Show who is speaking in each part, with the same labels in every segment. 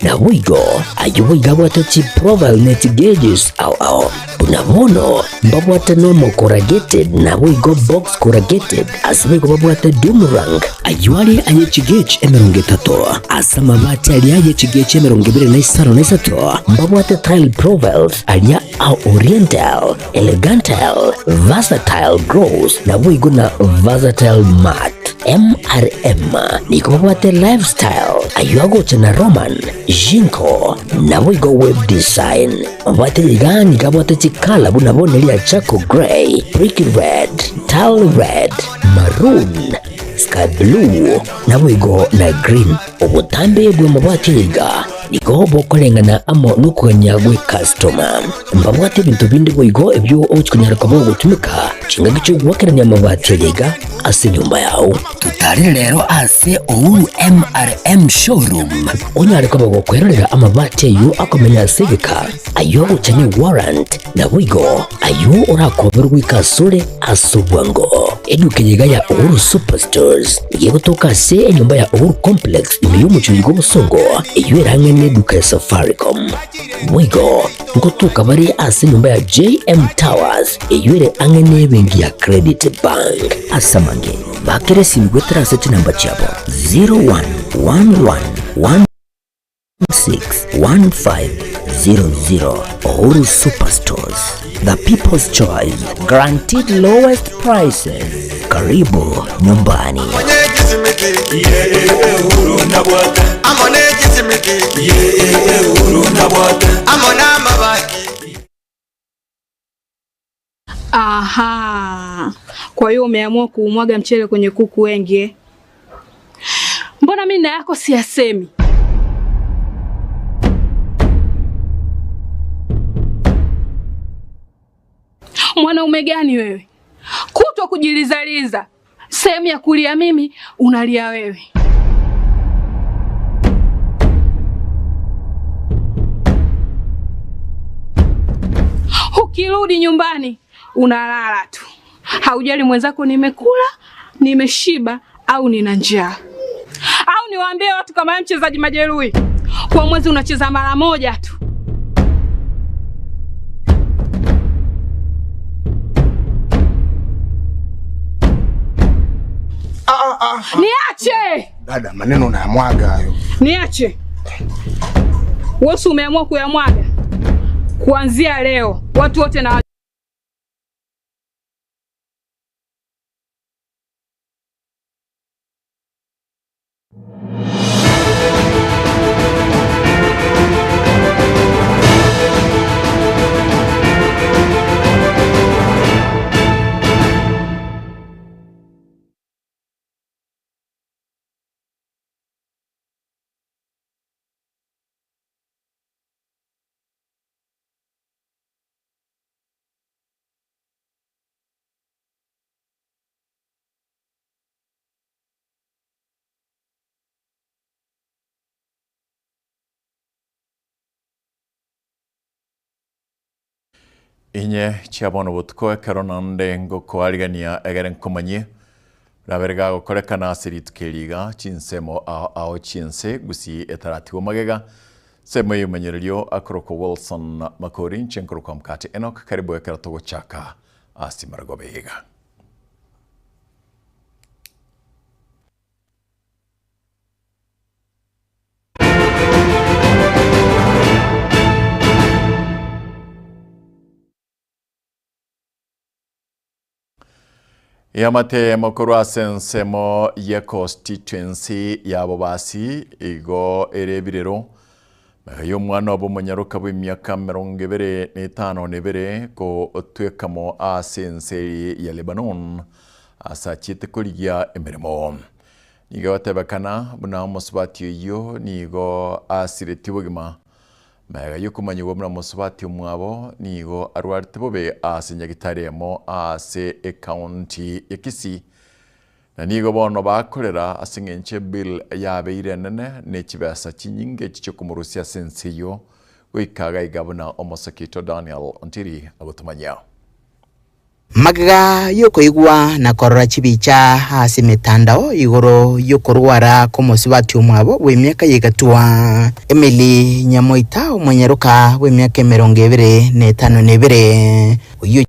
Speaker 1: Naboigo ayio boigo abwate chiprofile ne chigeges ao ao. Buna bono mbabwate normal corrugated naboigo box corrugated ase boigo babwate doomerang ayio are aye chigauge 30 ase amabati aria aye chigauge 23 mbabwate tile profiles aria a oriental, elegantile, versatile gloss naboigo na versatile matte. MRM nigo babwate lifestyle ayio agocha na Roman, Jinko naboigo web design. Babwate iga nigo abwate chikala buna bono eria charcoal grey, brick red, tile red, maroon, sky blue naboigo na green. Obotambe bw'amabati iga nigo bokoreng'ana amo nokogania gw'ekastoma. Mbabwate ebinto binde boigo ebio ogochia konyara koba ogotumeka chingaki chi'ogoakerania amabati aya iga ase enyomba yao. Totarere rero ase Uhuru MRM Showroom onyare koba gokwerorera amabati ayio akomenya ase egeka, ayio agocha ne warrant, naboigo ayio orakoberwe goika asore ase obwango. Eduka eye iga ya Uhuru Superstores nigo egotoka ase enyomba ya Uhuru Complex ime y'omochie oyo bw'obosongo eyio ere ang'e neduka ya Safaricom. Boigo ngotoka bare ase enyomba ya JM Towers eyio ere ang'e nebenki ya Credit Bank. Ase amange, bakera esimi goetera ase chinamba chiabo 0111 161500 Uhuru Superstores, the people's choice, guaranteed lowest prices. Karibu nyumbani.
Speaker 2: Aha. Kwa hiyo umeamua kuumwaga mchele kwenye kuku wengi eh? Mbona mimi na yako siyasemi? Mwanaume gani wewe? Kutwa kujilizaliza, sehemu ya kulia mimi unalia wewe. Ukirudi nyumbani unalala tu, haujali mwenzako nimekula, nimeshiba au nina njaa. Au niwaambie watu kama mchezaji majeruhi, kwa mwezi unacheza mara moja tu.
Speaker 3: Ah, ah, ah.
Speaker 2: Niache
Speaker 3: Dada, maneno unayamwaga hayo.
Speaker 2: Niache. Wewe umeamua kuyamwaga. Kuanzia leo watu wote na
Speaker 4: Inye chia bono botuko ekero naende ngokoarigania egere nkomanyie, rabere gagokorekana ase rituko eri iga, chinsemo ao ao chi'ense gusii etaratigwa magega, nsemo y'omonyererio akorokwa Wilson Makori, inche nkorokwa Mkate Enock, karibu ekero togochaka ase marogoba iga. Eamate eyemo korwa ase ensemo ye constituency ya Bobasi igo ere ebirero magega y'omwana obo omonyaroka bw'emiaka 25 gotwekamo ase ense ya Lebanon ase achiete korigia emeremo. Nigo egotebekana buna omosubati oyio nigo asiretie obogima Magega y'okomanyigwa buna mosubati omwabo nigo arwarete bobe ase nyagitari emo ase ecounty ya Kisii, na nigo bono bakorera ase eng'encho ebill yabeire enene ne chibesa chinyinge echi chiokomorusia ase ense eyio goika gaiga buna omosake oito Daniel Ontiri agotomanyia.
Speaker 5: Magega y'okoigwa na korora chibicha ase emetandao igoro y'okorwara kw'omosubati omwabo bw'emiaka y'egatwa, Emily Nyamoita omonyaroka bw'emiaka emerongo ebere na etano na ebere, oyio.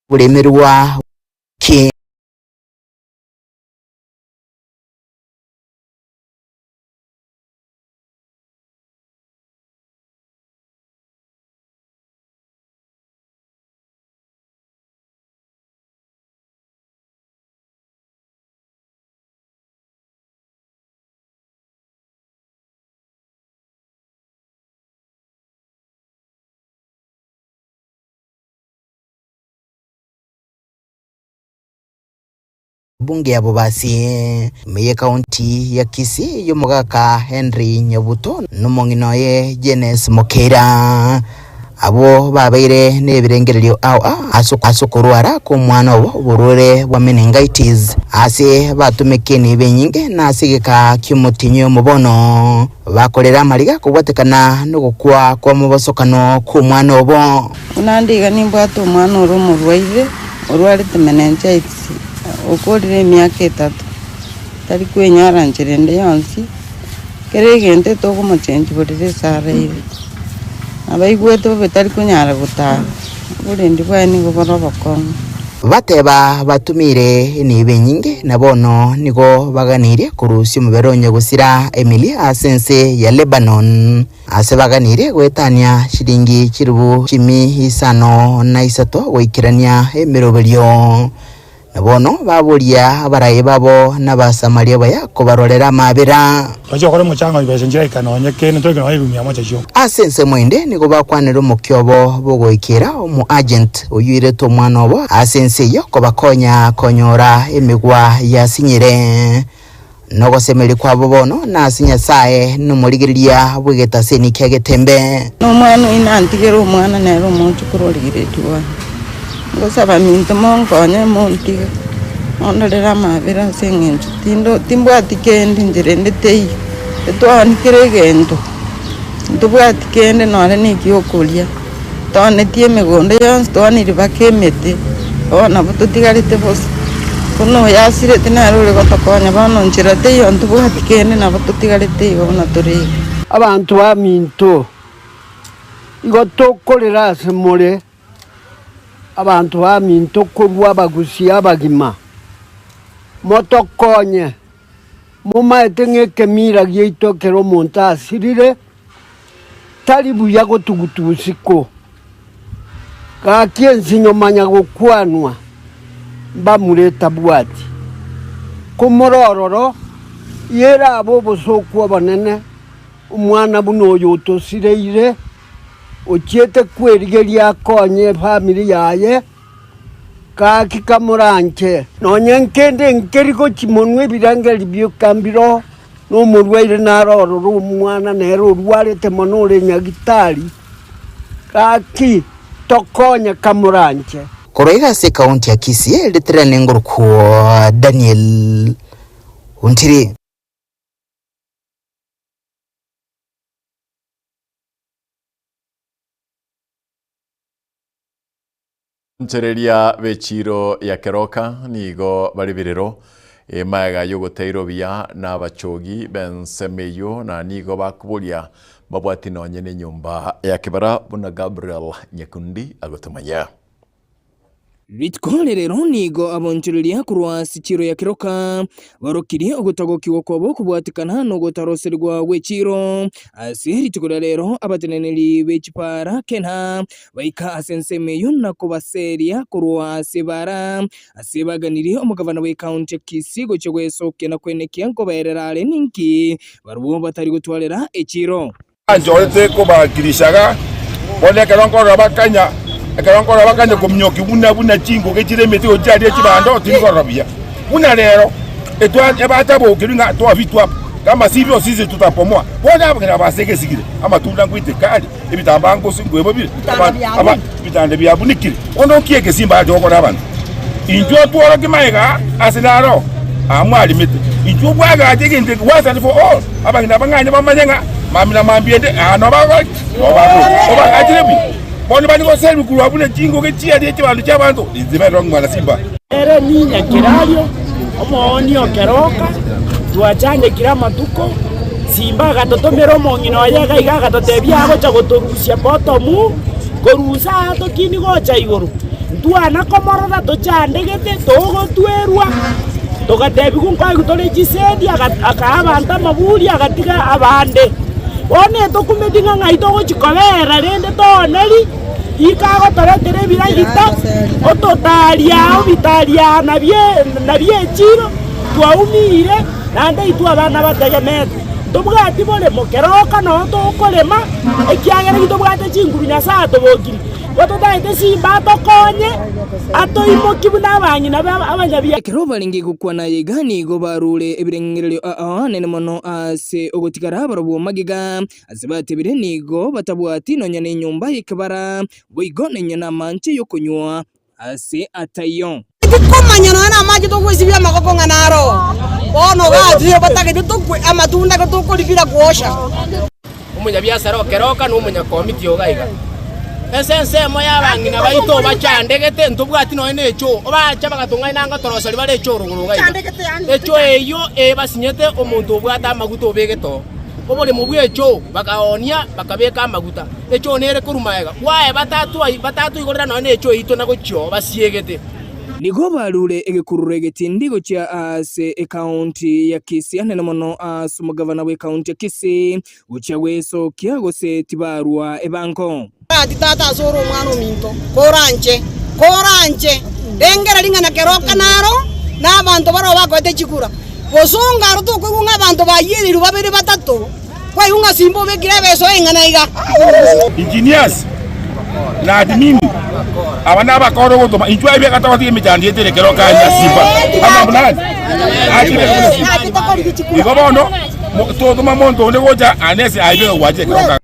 Speaker 5: Oboremerwa ki? Bunge ya Bobasi, ime y'Ekaunti ya Kisii y'omogaka Henry Nyabuto n'omong'ina oye Jenes Mokeira. Abwo babeire nebirengererio ao ao ase okorwara kw'omwana obo oborwaire bwa meningitis, ase batumeka enibo enyinge na ase egeka ki'omotienyi oyomo bono bakorera amariga kobwatekana nogokwa kw'omobosokano kw'omwana obo.
Speaker 6: Buna ande iga nimbwate omwana ore omorwaire, orwarete meningitis, okorire emiaka etato, tari kwenyara nchera ende yonsi, kera egento etogomochengi borere ase araire. Abaigwete bobe tari konyara gotara, oborendi bwaye nigo bore obokong'u.
Speaker 5: Bateba batumeire enibo enyinge, na bono nigo baganeirie korusia omobere o nyagosira Emily ase ense ya Lebanon, aase baganeirie goetania chilingi chilifu chimi isano na isato goikerania emeroberio. Na bono baboria abarai babo na Abasamaria baya kobarorera amaabera.
Speaker 7: Tochia gokora omochango chibesa nchiraika nonye kende, ntoike nonye erumi amo chachio.
Speaker 5: Ase ensemo ende nigo bakwanera omokia obo bogoikera omoagent oyio oirete omwana obo ase ense eyio kobakonya konyora emegwa yasinyire. Nogosemeria kwabo bono nase Nyasae nomorigereria bw'egetaseni kia getembe.
Speaker 6: Nomwana oino antigere omwana nere omochokoro origeretie one. Ngosaba minto monkonye montige, mondorere amabera ase eng'encho tindo timbwati kende inchera ende teiyo, etwaoni kera egento, ntobwati kende nonye na ekiokoria, twaonetie emegondo yonsi twaonirie mpaka emete, bono nabo totigarete bosa. Buna oyo asirete nere ore gotokonya bono nchera teiyo ntobwati kende nabo totigarete igo buna tore iga.
Speaker 8: Abanto baminto, igo tokorera ase more. Abanto baminto korwa abagusia abagima, motokonye, momaete ng'a ekemira giaito ekero omonto asirire, tari buya gotuguta usiku. Gaki ensinyo manya gokwanwa, mbamura etabwati. Komora ororo, yerabe obosooku obonene, omwana buna oyo otosireire. Ochiete kwerigeria akonye efamiri yaye, gaki kamoranche. Nonya nkende nkeri gochia monwa ebirengererio bioka mbiroo, na omorwaire naro ororo omwana nere orwarete mono ore nyagitari, gaki tokonye kamoranche.
Speaker 5: Korwa iga ase ekaunti ya Kisii, ritirane ngorokwo Daniel Ontiri.
Speaker 4: Nchereria b'echiiro ya Keroka nigo bare birero emaega y'ogoteirwa buya n'abachogi b'ensemo eyio, na nigo bakoboria mbabwati nonye nenyomba ya kebara buna Gabriel Nyekundi agotomanyia.
Speaker 9: Rituko rirero nigo abonchoreria korwa ase chiiro ya keroka barokirie ogotagokigwa kwabo kobwatikana nogotaroserigwa gwe chiiro. Ase rituko ria rero abateneneri be chipaara kena baika ase ensemo eyio na kobaseria korwa ase ebaara. Ase baganirie omogavana bw'ekaunti ya Kisii gochia gwesokia na kwenekia nkobaerera are ninki barabwo batari gotwarera echiiro.
Speaker 10: Anchorete kobakirishaga, bono ekero nkorora bakanya, ekero nkorora bakanya kominyokia buna buna chingoge chire emete gochia aria chibando, tindi korora buya. Buna rero, etwa ebatabokerwe ng'a twabitwa apa, kama sivyo sisi tutabomoa. Bono abageni aba ase egesigire, amatunda ngoiteka are, ebitambaa ngosi nkoebwa bire, aba aba ebitanda biabunikire. Bono nki egesimba ache gokora abanto? Inchuo otworokie magega ase naro aa mwarimete. Inchuo bwagache egento eke once and for all, abang'ina abang'ani bamanye ng'a mambia na mambia ende aa noo bagokora ki? Noo bagocha. Obagachire buya. Bono bari goserigwa korwa buna chingoge chiaria chi'abanto chi'abanto, inche very wrong mwana Simba.
Speaker 11: Ere ninyakerario, omoonia o keroka, twachandekire amatuko, Simba agatotomera omong'ina oye iga iga agatotebia agocha gotorusia botomu, korusa aa tokini gocha igoro. Ntwana komorora tochandegete, togotwerwa, togatebigwa nkoigwa tore chisenti, akaa abanto amaburi agatiga abande. Bono etokumeti ng'a ng'ai togochia kobera rende tooneri, ika agotoretera ebiragita, ototaria obitaria nabie echiro, twaumire, naende intwe abana bategemete. Ntobwati boremo, keroka noo tokorema, ekiagera intobwate chinguru Nyasae atobokirie. Gototaete simba atokonye, atoimokie buna abang'ina abanyabiaha.
Speaker 9: Ekero barenge gokwana aya iga nigo barure ebirengererio ao anene mono ase ogotigara barobwo magega. Ase batebire nigo batabwati nonya nenyomba y'ekebara, boigo nonya namanche y'okonywa ase ataiyo.
Speaker 12: Tikomanya nonya namache togwesibia amagoko ng'a naro bono gachire batagete tokwe amatunda igo tokoribira kwosha.
Speaker 13: Omonyabiasara o keroka na omonyakomiti iga iga. Ase ensemo y'abang'ina baito bachandegete, ntobwati nonya ne echoo, bacha bagatong'aina anga toroseria bare echoo rogoro iga iga. Echoo eyio ebasinyete omonto obwate amaguta obegete oo. Oboremo bw'echoo bakaoonia bakabeka amaguta. Echoo nere korwa magega bwaye batatoigorera nonya nechoo yaito na gochia oo basiegete.
Speaker 9: Nigo barure egekururo egetindi gochia ase ekaunti ya Kisii anene mono ase omogavana bw'ekaunti ya Kisii gochia gwesokia gose tibarua ebango.
Speaker 12: Gati tata ase ore omwana ominto, koranche, koranche, rengera ring'ana keroka naro, na abanto baroo bakoete chikura. Bosongo aro tokoigwa ng'a abanto bayiereirwe babere batato, kwaigwa ng'a simba obekire ebeso eng'ana iga.
Speaker 10: Engineers na admin aba nabakore ogotoma inchwe aye biagata gotiga emechando yaito ere ekero okanya simba ama buna nani achire buna simba igo bono totoma monto onde gocha unless aye biga gwachire ekero okanya.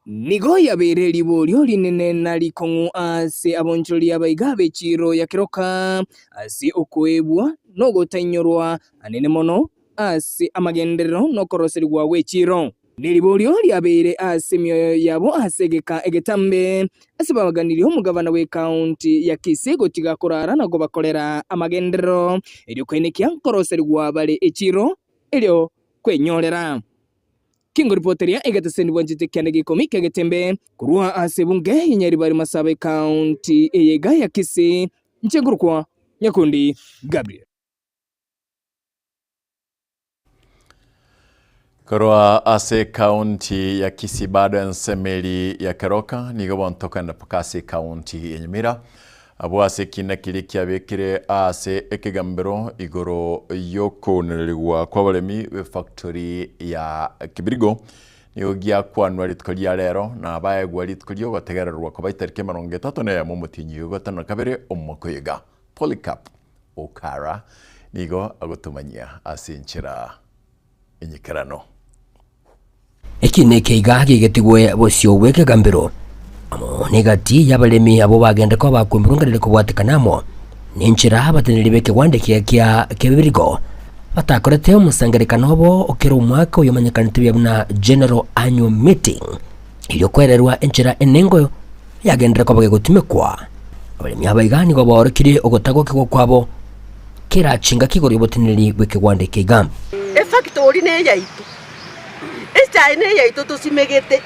Speaker 9: Nigo yabeire riborio rinene na rikong'u ase abonchoreria abaiga b'echiiro ya keroka, ase okoebwa nogotainyorwa anene mono ase amagenderero nokoroserigwa gw'echiiro. Neriborio riabeire ase emioyo yabo ase egeka egetambe, ase babaganirie omogabana bw'ekaunti ya Kisii gotiga korara na kobakorera amagenderero, erio koenekia nkoroserigwa bare echiiro erio kwenyorera. Kingoripoteria egeteseni bwanchete kiane g'ikomi ki'egetembe korwa ase ebunge ya Nyaribari Masaba ekaunti eye iga ya Kisii, inche nkorokwa Nyakundi Gabriel.
Speaker 4: Korwa ase ekaunti ya Kisii bado ensemeri ya Keroka nigo bontokana mpaka ase ekaunti ya Nyamira Abwo ase ekiina keria kiabekire ase ekegambero igoro y'okounererigwa kw'abaremi b'efactory ya Kibirigo, nigo giakwanwa rituko ria rero, na baegwa rituko ri'ogotegererwa koba etariki emerongo etato na eyemo omotienyi o gatano na kabere omwaka oyo. Polycarp Okara nigo agotomanyia ase enchera enyikeranu.
Speaker 1: Eki nekeiga gegetigwe bosio bw'ekegambero, amo negati y'abaremi abwo bagende koba bakwemurunganire kobwatekana amo nenchera abateneneri b'ekegwanda ekiya kia kebirigo batakorete omosangererekano obo o kera omwaka oyomanyekanete buya buna General Annual Meeting, erio kwererwa enchera enengo yagenderere koba gegotumekwa. Abaremi aba iga nigo baorokirie ogotagokigwa kwabo kera chingaki igoro y'oboteneneri bw'ekegwanda eke iga.
Speaker 14: Efactori neyaito, Echae neyaito tosimegete,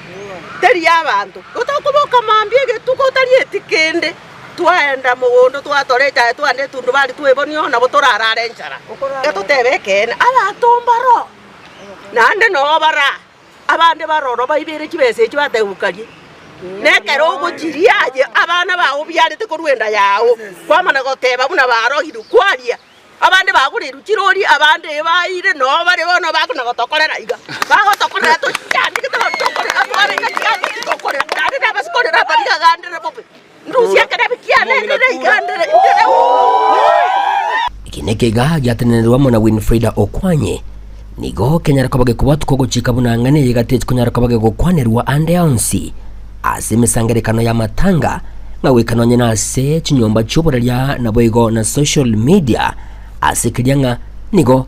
Speaker 14: teri y'abanto. Gotokoboka mambia egetuko otarieti kende, twaenda mogondo twatora echae twanda etundubari twebonia nabo torarare enchara. Getotebe ekeene, abanto mbaro, naende noo bara, abande baroro baibere chibesa echio bategukarie. Nekero ogochiria aye abana bao obiarete korwa enda yao, kwamana goteba buna barogirwe, kwaria. Abande bagoreirwe chirori, abande ebaeire, noo bare bono bakona gotokorera iga. Bagotokorera tochandegete gotokorera twabeka chianga chitokorera, naende nabasikorera abariga iga ndere bobe. Ndusie ekerebi kiane ndere iga ndere ndere
Speaker 1: Eki nekeiga giatenenerwe amo na Winfrida Okwanye. Nigo kenyare koba gekobwatwa kogochika buna ng'a neye gateti konyara koba gegokwanerwa ande onsi ase emesangererekano y'amatanga. ng'a goika nonye nase chinyomba chi'oboraria naboigo na social media ase keria ng'a nigo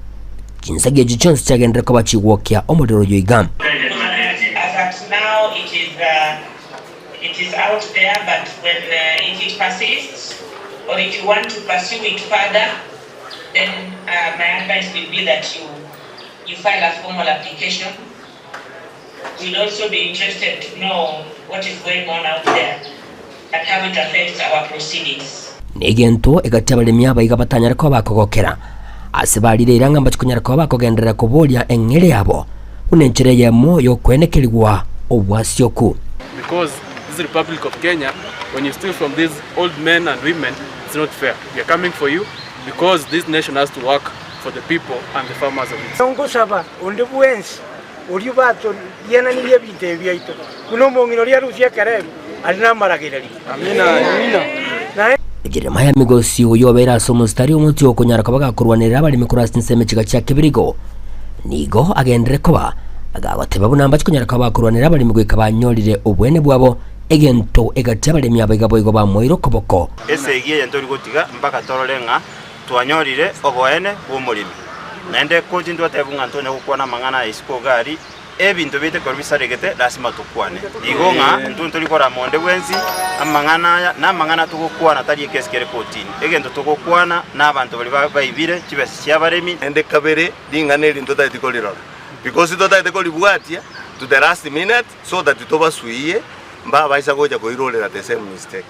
Speaker 1: chinsagi echi chionsi chiagenderere koba chigwokia omorero oyo iga.
Speaker 15: As at now it is it is out there but when if it persists or if you want to pursue it further then my advice will be that you you file a formal application. We'll also be interested to know what is going on out there and how it affects our proceedings.
Speaker 1: Negento egati abaremi aba iga batanyare koba bakogokera ase barire eira ng'a mbachi konyara koba bakogenderera koboria eng'ere yabo buna enchera eyemo y'okwenekerigwa obwasioku.
Speaker 16: Because this Republic of Kenya, when you steal from these old men and women, it's not fair. We are coming for you because this nation has to work for the people and the farmers of it.
Speaker 17: Ngosaba onde bwensi oria batoriananirie ebinto ebi biaito, buna omong'ina oria arusie ekerebi are namaragererio. Naende.
Speaker 1: Jeremiah Migosi oyio obeire ase omositari omotwe okonyara koba gakorwanerera abaremi korwa ase chinsemo echiga chia Kibirigo, nigo agenderere koba gagoteba buna mbachi konyara koba bakorwanerera abaremi goika banyorire obwene bwabo, egento egati abaremi aba iga boigo bamoeire okoboko.
Speaker 18: Esegi eye ntori gotiga mpaka torore ng'a Twanyorire oboene bw'omoremi, naende koti ntwatebwa ng'a ntonya gokwana amang'ana aya isiko iga aria, ebinto biaito ekero bisaregete lasima tokwane. Igo ng'a intwe ntori korama onde bwensi amang'ana aya, na amang'ana togokwana tari ekesi kere kotini. Egento togokwana nabanto baria baibire chibesa chi'abaremi.
Speaker 19: Naende kabere, ring'ana eri ntotageti korirora, because totagete koribwatia to the last minute so that tobasuiye mbabaisa gocha koirorera the same mistake.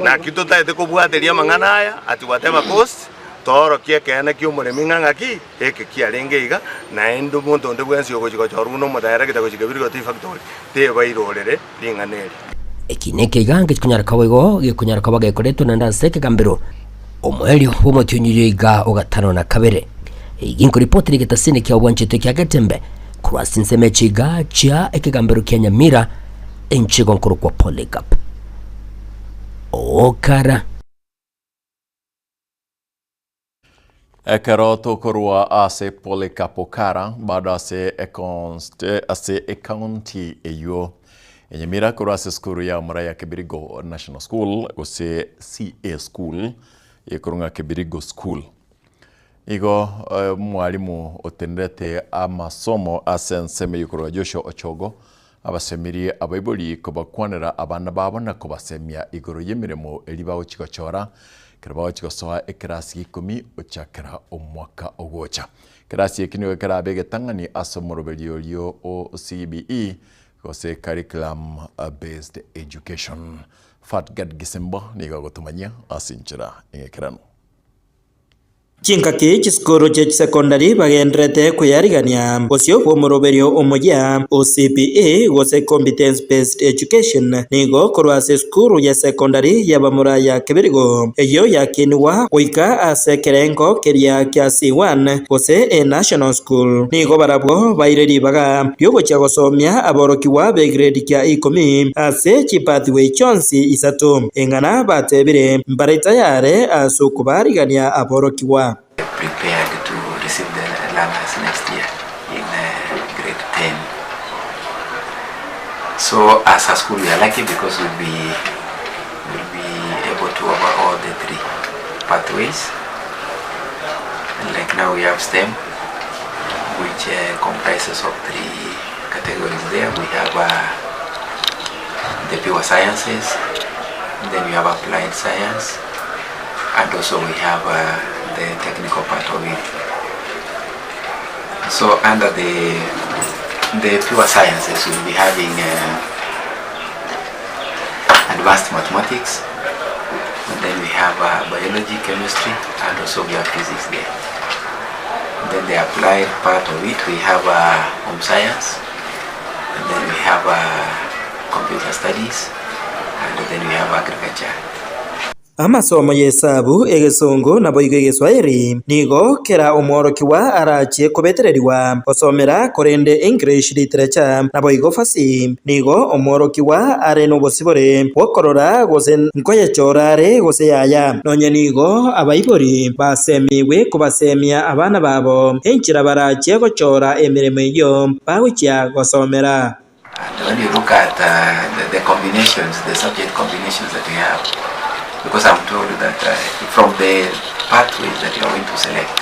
Speaker 19: Naki totaete kobwateria amang'ana aya at whatever cost, toorokie ekeene ki'omoremi ng'a ng'aki eke kiarenge iga, naende omonto onde bwensi ogochia gochorwa buna omodaerekita gochia Kebirigo Tea Factory, tebairorere ring'ana eri.
Speaker 1: Eki nekeiga ngechikonyara koba igo gekonyara koba gekoretwa naende ase ekegambero omoerio bw'omotienyi oyo iga ogatano na kabere. Eyio nkoripoti negetasini kia obwancheto kia Getembe korwa ase ensemo echiga chia ekegambero kia Nyamira Enchego nkorokwa Polycarp. Okara.
Speaker 4: Ekero tokorwa ase Polycarp Okara bado ase econst ase ecounty eywo enyamira korwa ase esukuru ya omora ya Kebirigo National School gose CA School ekorwa ng'a Kebirigo School. Igo omwalimu otenerete amasomo ase ensemo eywo korwa Joshua Ochogo Abasemirie abaibori kobakwanera abana babo na kobasemia igoro y'emeremo eria bagochia gochora ekero bagochia gosoa ekerasi gia ikomi gochakera omwaka ogocha. Ekerasi eki nigo kerabe egetang'ani ase omoroberio oria o CBE gose Curriculum Based Education. Fatgad Gisimba nigo agotomanyia ase enchera eng'ekeranu.
Speaker 20: Chingaki chisukuru chie chisekondari bagendererete kweyarigania bosio bw'omoroberio omoyia o CBE gose Competence Based Education nigo korwa ase esukuru ya sekondari y'abamura ya Kebirigo eyio yakinigwa goika ase ekerengo keria kia C1 gose A National School. Nigo barabwo baire ribaga riogochia gosomia aborokigwa b'egrade kia ikomi ase chipathway chionsi isato. Eng'ana batebire, Mbare tayare ase okobarigania aborokigwa.
Speaker 21: Prepared to receive the learners next year in grade 10. So as a school we are lucky because we'll be, we'll be able to offer all the three pathways. Like now we have STEM, which uh, comprises of three categories there. We have uh, the pure sciences, then we have applied science, and also we have uh, the technical part of it. So under the the pure sciences, we'll be having uh, advanced mathematics, and then we have uh, biology, chemistry, and also we have physics there. Then the applied part of it, we have uh, home science, and then we have uh, computer studies, and then we have agriculture.
Speaker 20: Amasomo y'esabu, egesongo, naboigo egeswahili nigo kera omworokigwa arachie kobetererigwa gosomera, korende English Literature naboigo Fasihi nigo omworokigwa are nobosibore bw'okorora gose nkoyechora are gose yaya. Nonye nigo abaibori basemigwe kobasemia abana babo enchera barachie gochora emeremo eyio bagochia gosomera.
Speaker 21: And when you look at uh, the, the combinations, the subject combinations that we have, because I'm told that uh, from the pathways that you are going to select,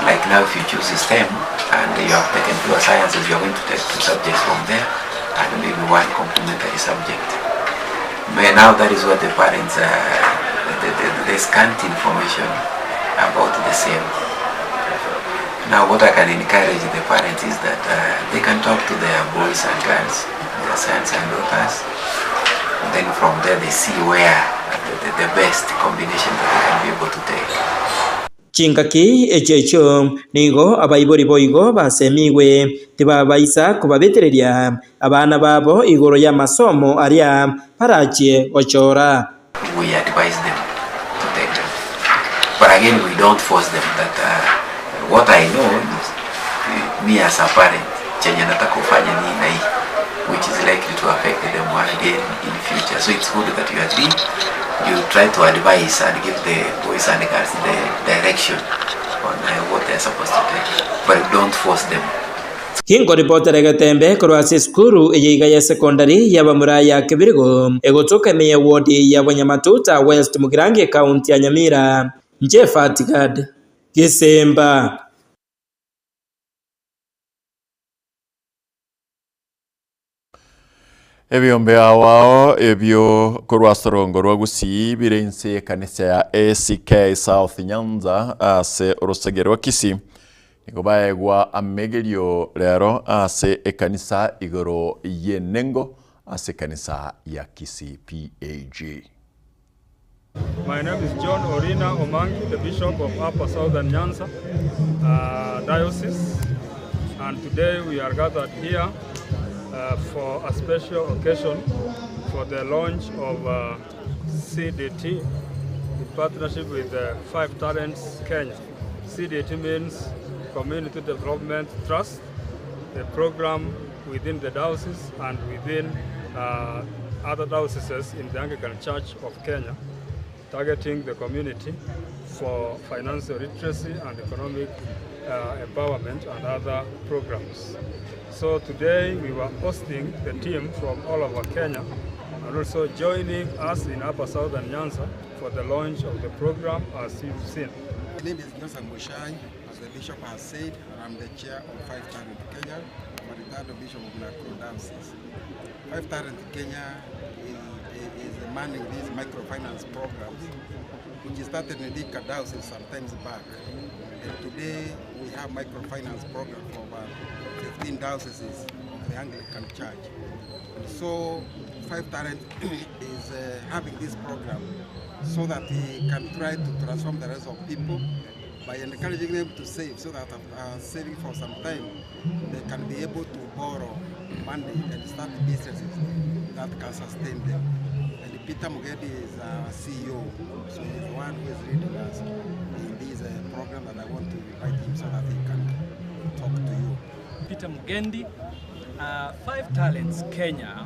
Speaker 21: like now if you choose STEM and you have taken pure sciences, you are going to take two subjects from there and maybe one complementary subject. But now that is what the parents, uh, the, the, the scant information about the same. Now what I can encourage the parents is that uh, they can talk to their boys and girls, their sons and daughters. Then from there they see where the, the, the best combination that they can be able to take.
Speaker 20: Chingaki echio echio nigo abaibori boigo basemigwe tibabaisa kobabetereria abana babo igoro y'amasomo aria barachie gochora.
Speaker 21: We advise them to take them. But again, we don't force them that uh, what I know is, me as a parent, chenye nataka kufanya ni na hii, which is likely to affect them again in future. So it's good that you agree, you try to advise and give the boys and girls the direction on uh, what they're supposed to take, but don't force them.
Speaker 20: Kingoripotere Getembe korwa ase esukuru eye iga ya secondary ya bamura ya Kebirigo egotoka ime ya ward ya Bonyamatuta West Mugirango ekaunti ya Nyamira Nche Fatigad Gesemba.
Speaker 4: Ebiombe ao ebio korwa ase orongo rwa Gusii bire inse y'ekanisa ya ACK South Nyanza ase orosege rwa Kisii nigo baegwa amegerio rero ase ekanisa igoro y'enengo ase ekanisa ya Kisii PAG.
Speaker 3: My name is John Orina Omangi, the Bishop of Upper Southern Nyanza Diocese, and today we are gathered here for a special occasion for the launch of CDT in partnership with Five Talents Kenya. CDT means Community Development Trust, a program within the diocese and within other dioceses in the Anglican Church of Kenya, targeting the community for financial literacy and economic empowerment and other programs. So today we were hosting the team from all over Kenya and also joining us in Upper Southern Nyanza for the launch of the program as you've seen.
Speaker 22: My name is Johnson Mushai, as the bishop has said, and I'm the chair of Five Talent Kenya. I'm a retired bishop of Nakuru Diocese. Five Talent Kenya is manning these microfinance programs, which started in Thika Diocese some times back. And today we have microfinance program for over 15 dioceses of the Anglican Church. And so Five Talent is having this program so that he can try to transform the lives of people by encouraging them to save, so that after saving for some time, they can be able to borrow money and start businesses that can sustain them. And Peter Mugedi is our CEO, so he's the one who is leading us in this program that I want to invite him so that he can talk to you.
Speaker 23: Peter Mugendi, Five Talents Kenya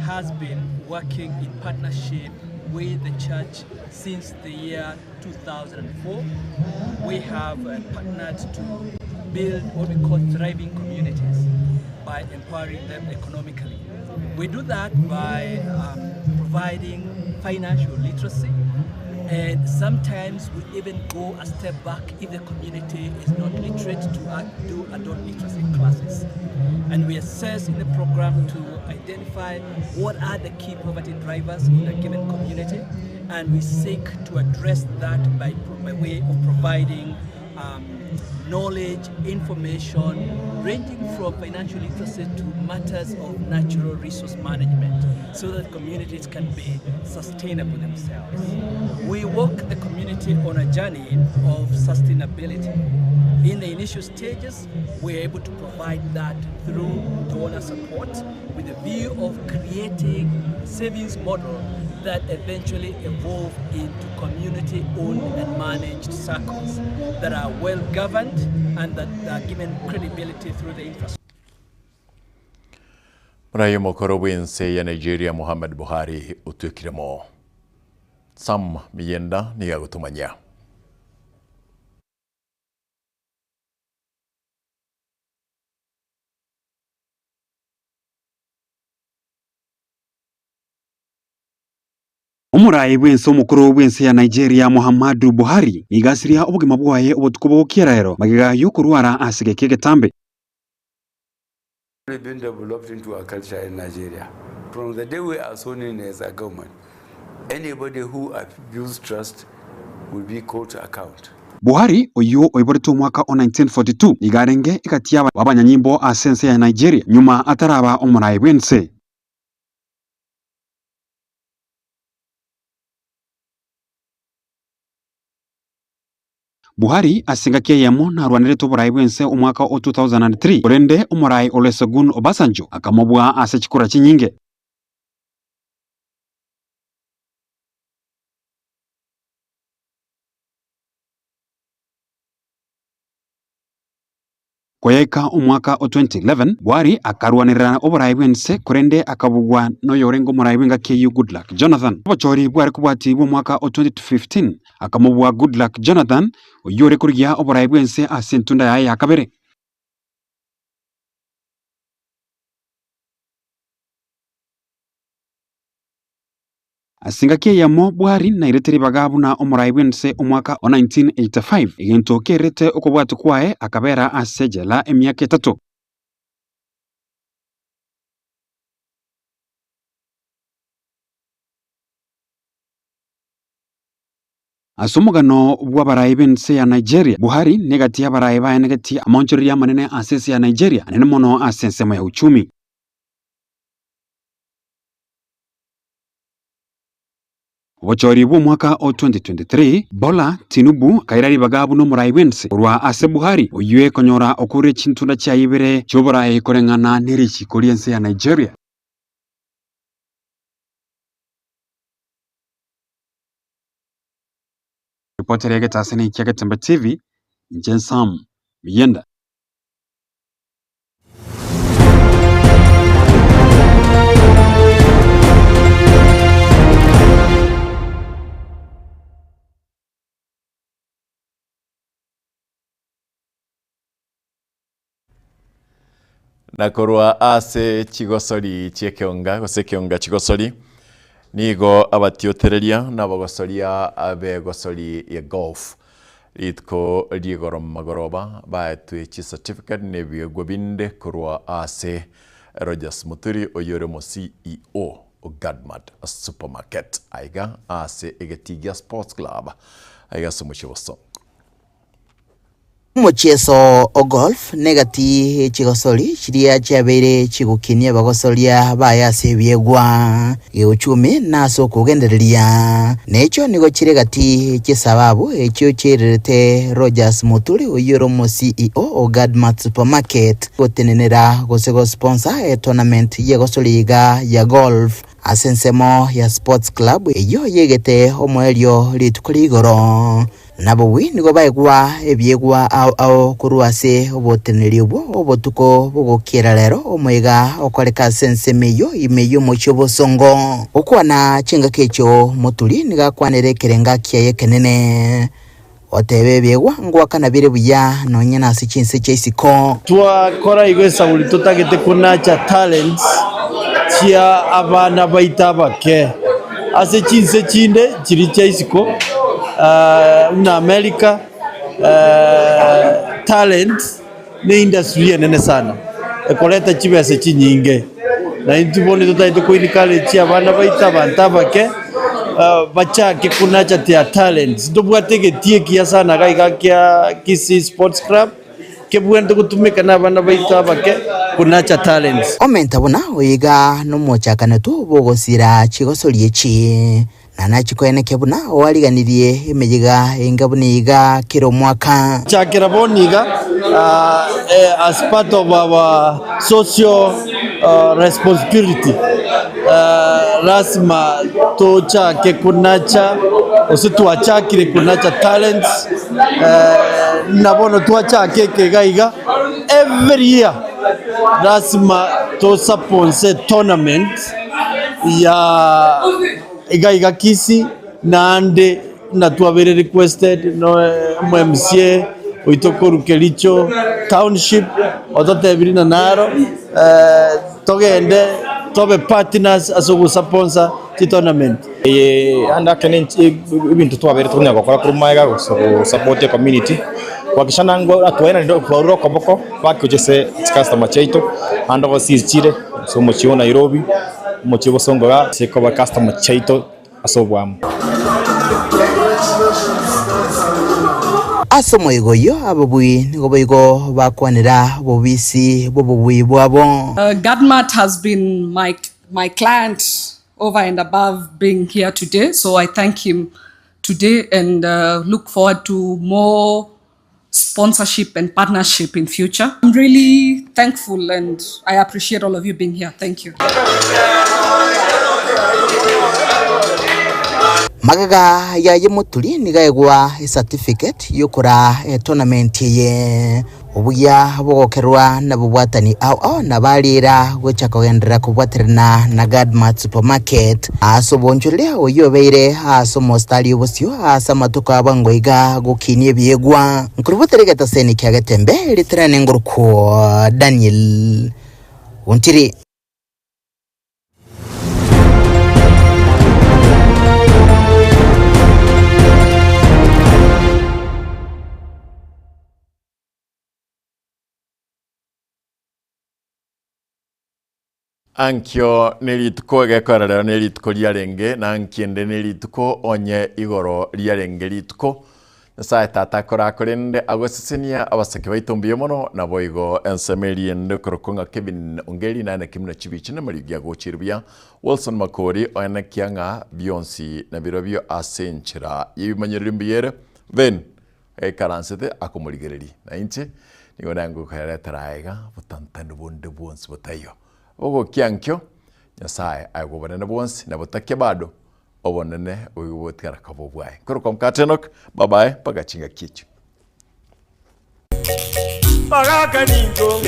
Speaker 23: has been working in partnership with the church since the year 2004. We have partnered to build what we call thriving communities by empowering them economically. We do that by providing financial literacy, and sometimes we even go a step back if the community is not literate to do adult literacy classes. And we assess in the program to identify what are the key poverty drivers in a given community, and we seek to address that by way of providing knowledge, information, ranging from financial literacy to matters of natural resource management, so that communities can be sustainable themselves. We walk the community on a journey of sustainability. In the initial stages, we are able to provide that through donor support with the view of creating savings model that eventually evolve into community-owned and managed circles that are well governed and that are given credibility through the infrastructure.
Speaker 4: Murayi mukuru w'ensi ya Nigeria Muhammad Buhari utwikiremo Sam Miyenda niyagutumanya.
Speaker 2: Omoraai bw'ense omokoro bw'ense ya Nigeria Muhammadu Buhari nigo asiria obogima bwaye obotuko bogokiera ero magega y'okorwara ase egeka egetambe.
Speaker 6: Been developed into a culture in Nigeria. From the day we are sworn in as a government, anybody who abuse trust will be called to account.
Speaker 2: Buhari, oyio oiboretwe omwaka o 1942, nigo arenge egati y'abanyanyimbo ase ense ya Nigeria nyuma ataraba omoraai bw'ense. Buhari ase engaki eyemo narwanerete oboraai bw'ense omwaka o 2003, korende omoraai Olusegun Obasanjo akamobua ase chikura chinyinge. Koyaika omwaka o 2011, Buhari akarwanerera oboraai bw'ense korende akabugwa noyorenge omoraai bw'engaki eyio Goodluck Jonathan. Obochori bware kobwati bw'omwaka o 2015 akamobua Goodluck Jonathan oyio ore korigia oboraai bw'ense ase entunda yaye ya kabere. Ase engaki eyemo Buhari nairete ribaga buna omorai bw'ense omwaka o 1985, egento kerete okobwatwa kwaye akabera ase ejela emiaka etato. Ase omogano bw'abarai b'ense ya Nigeria, Buhari negati y'abarai baenegetie amaonchoreria amanene ase ense ya Nigeria, anene mono ase ensemo ya uchumi. Obochori bw'omwaka o 2023, Bola Tinubu akaira ribaga buna omorai bw'ense korwa ase Buhari, oyio ekonyora okoure chintunda chiaye ibere chi'oborai koreng'ana ne richiko ri'ense ya Nigeria. Ripoti ere egetaseni kia Getembe TV, inche Sam Miyenda.
Speaker 4: Na korwa ase chigosori chi'ekeonga, gose ekeonga chigosori, nigo abatiotereria na abagosoria b'egosori ya golf Rituko ri'igoro magoroba baetwe chicertificate na ebiegwa binde korwa ase Rogers Muturi oyio ore omo CEO o Gadmart Supermarket aiga ase egetii gia Sports Club aiga ase omochie o Bosongo.
Speaker 5: Omochieso o golf negati ye chigosori chiria chiabeire chigokinia abagosoria baye ase ebiegwa, geuchumi na ase okogendereria. Na echio nigo chire gati ye chisababu echio chiairerete Rogers Muturi oyio ore omo CEO o Gadmart Supermarket gotenenera gose gosponsor etournament y'egosori iga ya golf ase ensemo ya Sports Club eyio yegete omoerio rituko ria igoro. Nabobui nigo baegwa ebiegwa ao ao korwa ase oboteneneri obwo obotuko bogokiera rero omoyega okoreka ase ensemo eyio ime y'omochie obosongo. Gokwana chingaki echio Moturi nigo akwanire ekerenga kiaye ekenene, oteba ebiegwa ngoakana bire buya nonya nase chinse chia isiko.
Speaker 7: Twakora igo esauri totagete konacha talents chia abana baito abake ase chinse chinde chiri chia isiko buna America talent ne industry enene sana ekoreta chibesa chinyinge na intwe bono totagete ko encourage abana baito abanto abake bachake konacha their talents ntobwate egetii ekiya sana iga iga kia Kisii Sports Club. Kebwenerete gotumeka nabana baito abake konacha talents.
Speaker 5: Omenta buna oyo iga nomochakanetwe bw'ogosira chigosori echi, na nachikoenekia buna oariganirie emeyega enga buna iga kera omwaka.
Speaker 7: Chakera bono iga as part of our social responsibility lasima tochake konacha gose twachakire konacha talents. Na bono twachaka eke iga iga, every year lasima tosaponse tournament ya iga iga Kisii, naende buna twabeire requested no omo MCA oito korwa Kericho township ototebirie ng'a naro togende tobe partners ase ogosaponsa chitournament.
Speaker 8: Eye ande ake ne ebinto twabeire tokonyara gokora korwa magega gose go support ecommunity kuhakikisha nangwa twaenanire twarure okoboko back gochia ase chicustomer chiaito ande overseas chire ase omochie o Nairobi, omochie o Bosongo igaa ase koba customer chiaito ase oboamo.
Speaker 5: Ase omoyega oyio ababui nigo boigo bakwanera obobisi bw'obobui bwabo.
Speaker 11: Gadmart has been my my client over and above being here today so I thank him today and look forward to more sponsorship and partnership in future. I'm really thankful and I appreciate all of you being here. Thank you.
Speaker 5: Magega yaye Muturi nigo aegwa ecertificate yokoraa etournament eye. Obuya bogokerwa nabobwatani ao ao na bariira gocha kogenderera kobwaterana na Gadmart Supermarket ase obonchoreria oyio obeire ase omostari obosio ase amatuko a bwango iga gokinia ebiegwa. Nkorubotere egetaseni kia Getembe riterane ngorokwo Daniel Ontiri.
Speaker 4: Ankio nerituko egekora rero nerituko riarenge, na ankio ende nerituko onye igoro riarenge rituko. Nyasae Tata akorakorende agosesenia abasake baito mbuya mono, naboigo ensemo eria ende okorokwa ng'a Kevin Ongeri naye naki buna chibichi na amariogi agochire buya. Wilson Makori oenekia ng'a bionsi nabirobio ase enchera y'ebimanyererio mbuya ere. Then Aikaransete akomorigereria, na inche nigo nengokoeretera aiga botantani bonde bwonsi botaiyo. Bogokia nkio, Nyasae aegwe obonene bwonsi, na botakia bado obonene boigo botigara koba obwaye. Nkorokwa Mokate Enock, bye bye mpaka chingaki echio.
Speaker 13: Bagaka nincho,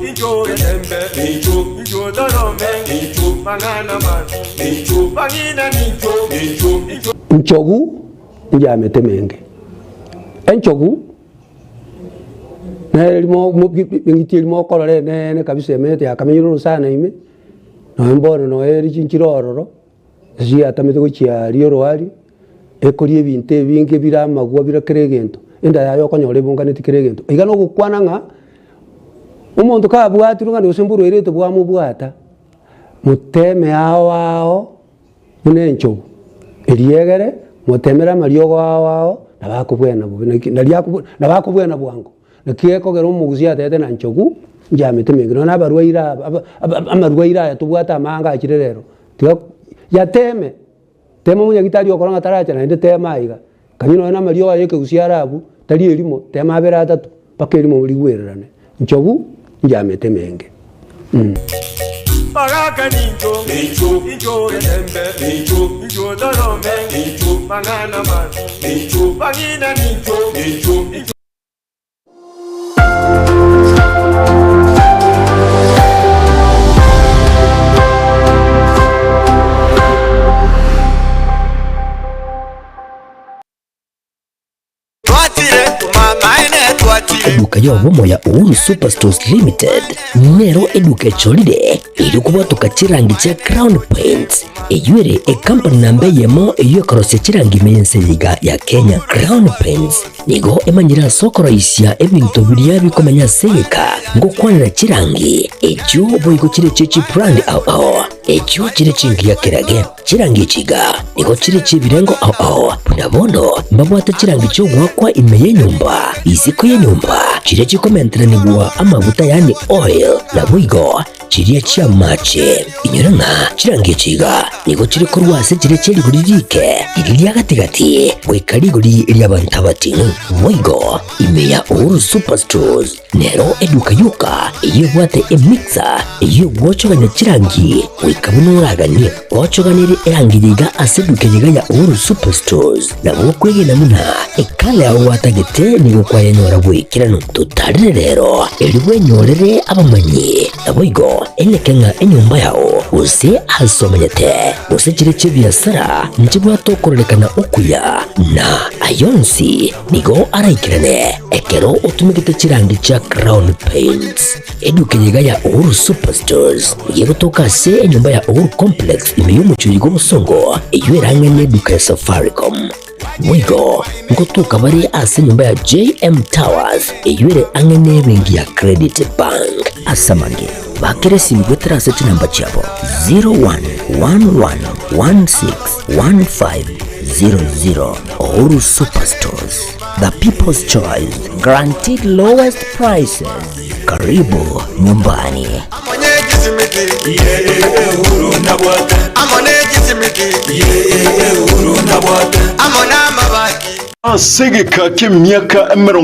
Speaker 13: incho getembe, incho torome, mang'ana mabi, bang'ina nincho, incho.
Speaker 24: Nchogu Njamete emenge. Enchogu nere rimo eng'iti eria mokorora eneene kabisa emenyete yakamenyire orosana ime, nonya bono nonya eri chinchire ororo, chiatamete gochia aria oroaria, ekoria ebinto ebinge bire amagwa bire kera egento, enda yaye okonyora ebunganeti kera egento. Iga nogokwana ng'a, omonto kabwatirwe ng'a gose mborwaire bwamobwata, moteme ao ao. Buna enchogu, eriegere, motemere amariogo ao ao, nabo akobwena bobe, naki naria akobwe nabo akobwena bwango. Naki gekogera omogusi atebete na nchogu, nchiamete menge, nonya na abarwaire aba aba aba amarwaire aya tobwate amange achire rero, tiga yateme, tema omonyagitari okora ng'a taracha naende tema aiga, kanywa nonya na amariogo aya ekegusii are abwo, tari erimo, tema abere atato, mpaka erimo rigwererane. Nchogu nchiamete menge.
Speaker 13: Bagaka nincho, incho getembe, incho torome, mang'ana mabi, bang'ina nincho, incho.
Speaker 1: Eduka y'obomo ya Uhuru Superstores Limited nero eduka echorire erio kobwatoka chirangi chia Crown Paints eyio ere ekampani namba eyemo eyio ekorosia chirangi ime y'ense eye iga ya Kenya. Crown Paints nigo emanyire ase okoroisia ebinto biria bikomenya ase egeka ngokwanera chirangi echio boigo chire chie chibrand ao ao echio chire chingiya kerage. Chirangi echi iga nigo chire chi'ebirengo ao ao, buna bono mbabwate chirangi chi'ogoakwa ime y'enyomba, isiko y'enyomba, chiria chikomenteranigwa amaguta yaani oil, naboigo chiria chi'amache. Inyora ng'a chirangi echi iga nigo chire korwa ase chiria chie rigori riike, riria ria gati-gati, goika rigori ri'abanto abating'u. Boigo ime ya Uhuru Superstores. Nero eduka yoka eyio ebwate emixer eyio egwochogania chirangi goika buna oraganie. Gwochoganirie erangi yiga ase eduka yiga ya Uhuru Superstores nabo okwegena buna ekala yao gwatagete nigo kwayenyora bw'ekeranu. Totarire rero erio bwenyorere abamanyi naboigo eneke ng'a enyomba yao. gose ase omenyete, gose chire chi'ebiasara nchibwate okororekana okuya, na ayonsi nigo araikerane ekero otumegete chirangi chia Crown Paints. Eduka eye iga ya Uhuru Superstores nigo egotoka ase enyomba ya Uhuru Complex ime y'omochie oyiga obosongo, eyio ere ang'e n'eduka ya Safaricom. Boigo ngotoka bare ase enyomba ya JM Towers eyio ere ang'e n'ebenki ya Credit Bank. Ase amange, bakera esimi goetera ase chinamba chiabo 0111161500. Uhuru Superstores, the people's choice, guaranteed lowest prices. Karibu nyumbani.
Speaker 4: Ase egeka ki'emiaka emerongo.